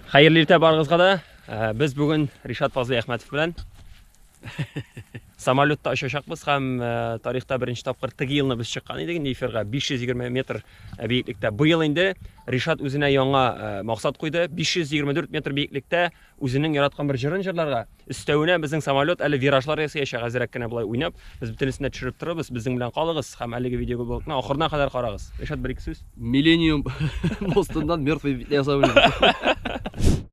Хәерле иртә барыгызга да. Без бүген Ришат Фазлыйәхмәтов белән самолетта очачакбыз һәм тарихта беренче тапкыр теге елны без чыккан идек инде эфирга 520 метр биеклектә. Быел инде Ришат үзенә яңа максат куйды. 524 метр биеклектә үзенең яраткан бер җырын җырларга. Өстәвенә безнең самолет әле виражлар ясаячак, әзрәк кенә болай уйнап. Без бөтенесен дә төшереп торырбыз. Безнең белән калыгыз һәм әлеге видеоблогны ахырына кадәр карагыз. Ришат, бер-ике сүз. Миллениум мостыннан мертвый петля ясап уйный.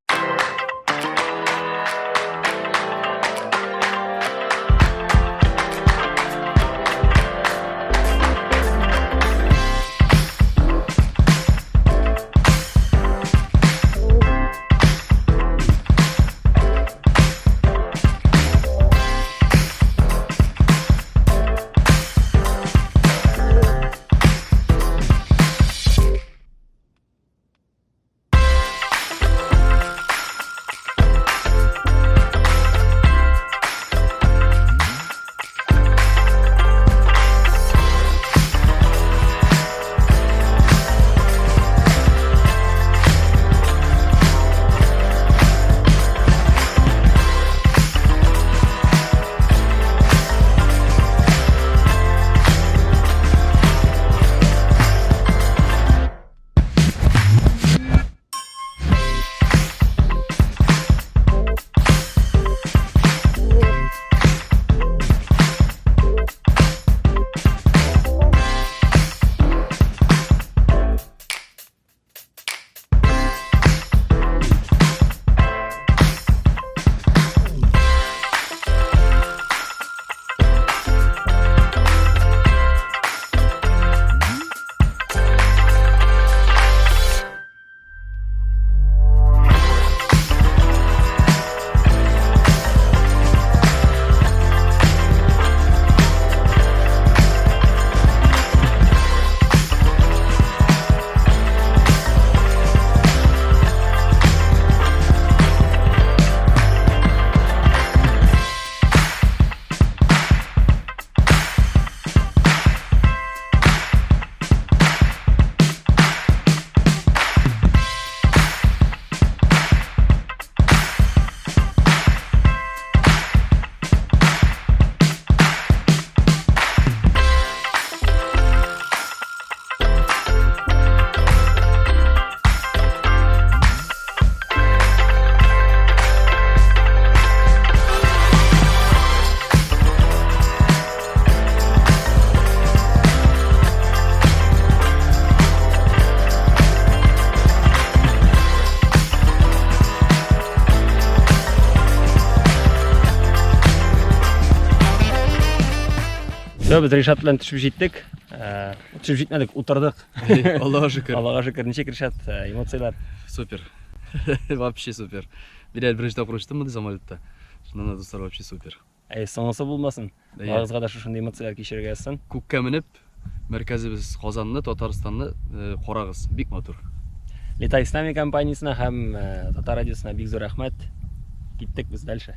Все, без Ришат белән төшеп җиттек. Э, төшеп җитмәдек, утырдык. Аллага шөкер. Аллага шөкер. Ничек, Ришат, э, эмоцияләр? Супер. Вообще супер. Мин әле беренче тапкыр очтым мондый самолетта. Шуннан да, дуслар, вообще супер. Әй, соңгысы булмасын. Барыгызга да шушындый эмоцияләр кичерергә язсын. Күккә менеп, мәркәзебез Казанны, Татарстанны э, карагыз. Бик матур. Летай с нами компаниясенә һәм э, Татар радиосына бик зур рәхмәт. Киттек без дальше.